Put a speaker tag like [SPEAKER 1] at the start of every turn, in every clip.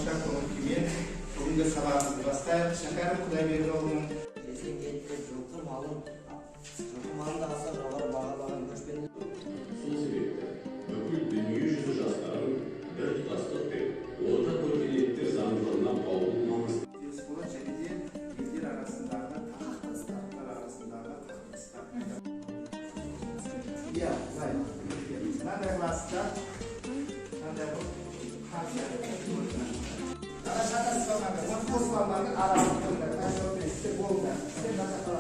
[SPEAKER 1] тамаша көңіл күймен бүгінгі сабағымызды бастайық. Шәкәрім Құдайбердіұлының
[SPEAKER 2] Есенгелді жылқы малын да аса жоғары бағалаған көшпенді.
[SPEAKER 3] Сол себепті бүкіл дүние жүзі жастарын біртұтастық пен ортақ өркениеттер заңдылығына баулу маңызды.
[SPEAKER 1] Болады және де елдер арасындағы қақтығыстар арасындағы қақтығыстар. Иә, былай. Мынандай класста мынандай қылып ана шатасып алмаңдар, оны қосып алмаңдар, аралап қойыңдар. Қазір жауап бересіздер, болыңдар. Сіздер мына жаққа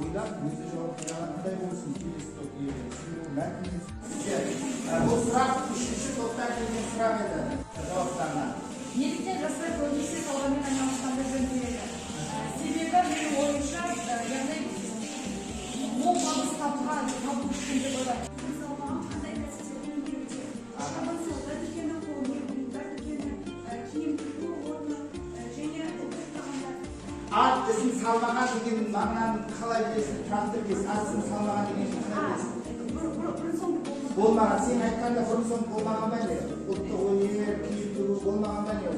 [SPEAKER 1] ойлап өзі жауап бере алатындай болсын. Келесі топ иелері. Бұл сұрақ үшінші топтан келген сұрақ еді. Жауаптарына.
[SPEAKER 4] Неліктен жастар көбінесе саудамен айналысқанды жөн көреді? Себебі менің ойымша, яғни мол табыс табу үшін деп ойлаймын.
[SPEAKER 5] Салмаған қандай кәсіптерді меңгеруде? Шағын сауда дүкені, қолөнер бұйымдар дүкені, киім тігу орны және ұлттық тағамдар.
[SPEAKER 1] Ат ізін салмаған деген мағынаны қалай білесің? Тұрақты білесің. Ат ізін салмаған деген қалай білесің?
[SPEAKER 5] Бұрын соңды болмаған.
[SPEAKER 1] Болмаған. Сен айтқанда бұрын соңды болмаған ба не? Ұлттық өнер, киім тігу болмаған ба не ол?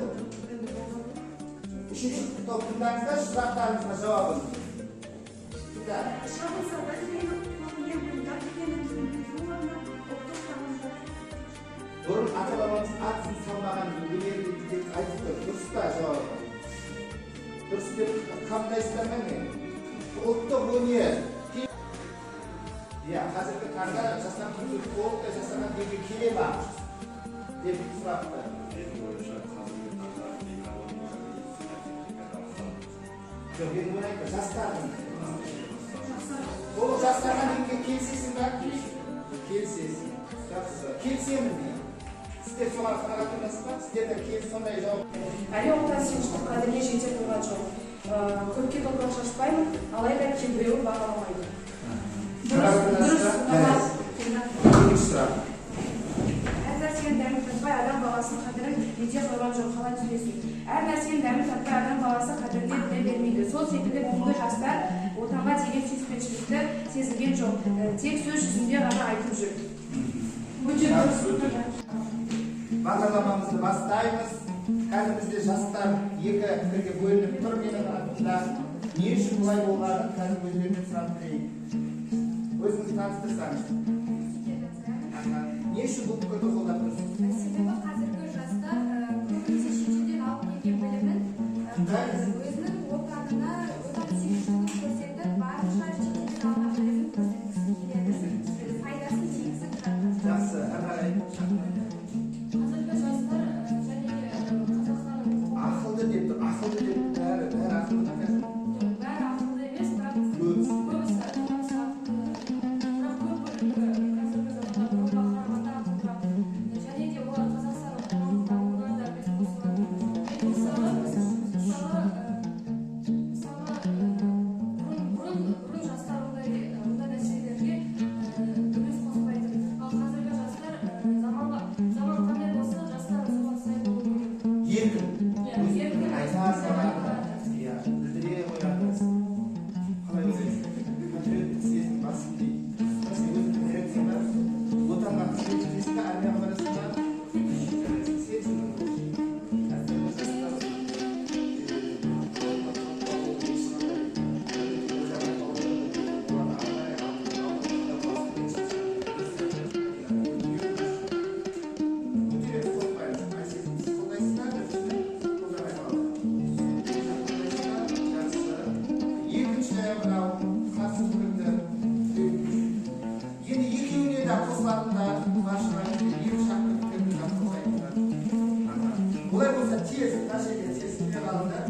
[SPEAKER 1] Үшінші топ тыңдаңыздаршы сұрақтарыңызға жауабын. Тыңда.
[SPEAKER 5] Шағын сауда дүкені, қолөнер бұйымдар дүкені, киім тігу орны, ұлттық тағамдар.
[SPEAKER 1] Бұрын ата-бабамыз ат ізін салмаған өнер деп айтып тұр. Дұрыс па жауабы? Дұрыс деп қабылдайсыздар ма не? Ұлттық өнер. Иә, қазіргі таңда жастар толықтай жасаған деуге келе ма деп сұрапты.
[SPEAKER 6] Менің ойымша, қазіргі таңда экономика, медицина, техника дамыған.
[SPEAKER 1] Жоқ, енді оны айтпа, жастардың. Толық жастарға деуге келісесің ба? Келісесің. Жақсы. Келісемін мен. Сіздер соған қанағаттанасыз ба? Сіздер де келіп сондай жауап.
[SPEAKER 7] Әлі отансүйгіштік қадірге жете қойған жоқ. Көпке топырақ шашпаймын, алайда кейбіреуі бағаламайды.
[SPEAKER 4] Дұрыс, дұрыс.
[SPEAKER 1] Екінші сұрақ.
[SPEAKER 7] Әр нәрсенің дәмін татпай адам баласының қадірін ете қойған жоқ, қалай түсінесің? Әр нәрсенің дәмін татпай адам баласы қадіріне біле бермейді. Сол секілді бүгінгі жастар отанға деген сүйіспеншілікті сезінген жоқ, тек сөз жүзінде ғана айтып жүр.
[SPEAKER 4] Өте дұрыс.
[SPEAKER 1] Бағдарламамызды бастаймыз. Қазір бізде жастар екі пікірге бөлініп тұр менің алдымда. Не үшін бұлай болғанын қазір өздерінен сұрап білейік. Өзіңізді таныстырсаңыз. Не үшін бұл пікірді қолдап тұрсыз?
[SPEAKER 5] Себебі қазіргі жастар көбінесе шетелден алып келген білімін өзінің отанына отансүйгіштігін көрсетіп, барынша шетелден алған білімін көрсеткісі келеді. Пайдасын тигізіп жатыр.
[SPEAKER 1] Жақсы, әрі қарай.
[SPEAKER 4] Қазіргі жастар және де Қазақстанның
[SPEAKER 1] Ақылды деп тұр, ақылды деп бәрі ақылды ма қазір?
[SPEAKER 4] Бәрі ақылды емес, бірақ
[SPEAKER 1] Көбісі.
[SPEAKER 4] көбісі ақылды. Бірақ көп бөлігі қазіргі заманда бұрынға қарағанда ақылдырақ. Және де олар Қазақстанның қоғамдық дамуына да үлес қосып жатыр. Мен мысалы, бұрын жастар ондай нәрселерге үлес қоспайтын. Ал қазіргі жастар заман қандай болса, жастар соған сай болу керек.
[SPEAKER 1] Еркін.
[SPEAKER 4] Иә,
[SPEAKER 1] Өз
[SPEAKER 4] еркін.
[SPEAKER 1] пікірін айта салады. Иә, білдіре қояды. Қалай ойлайсың? Патриоттық сезім басым дейді. Сен өзің патриотсың ба? Отанға қызмет етесің бе, армияға барасың ба? Сезім. Қазіргі жастар, Өте қорықпаймыз. Айсезім, сіз қолдайсыз ба? Қолдамай қалады. Жақсы. Екінші мынау қарсы пікірді. Енді екеуіне де қосылатындар бар шығар. Екі жақты пікірді де қосайтындар. Олай болса тез, мына жерге тез келе қалыңдар.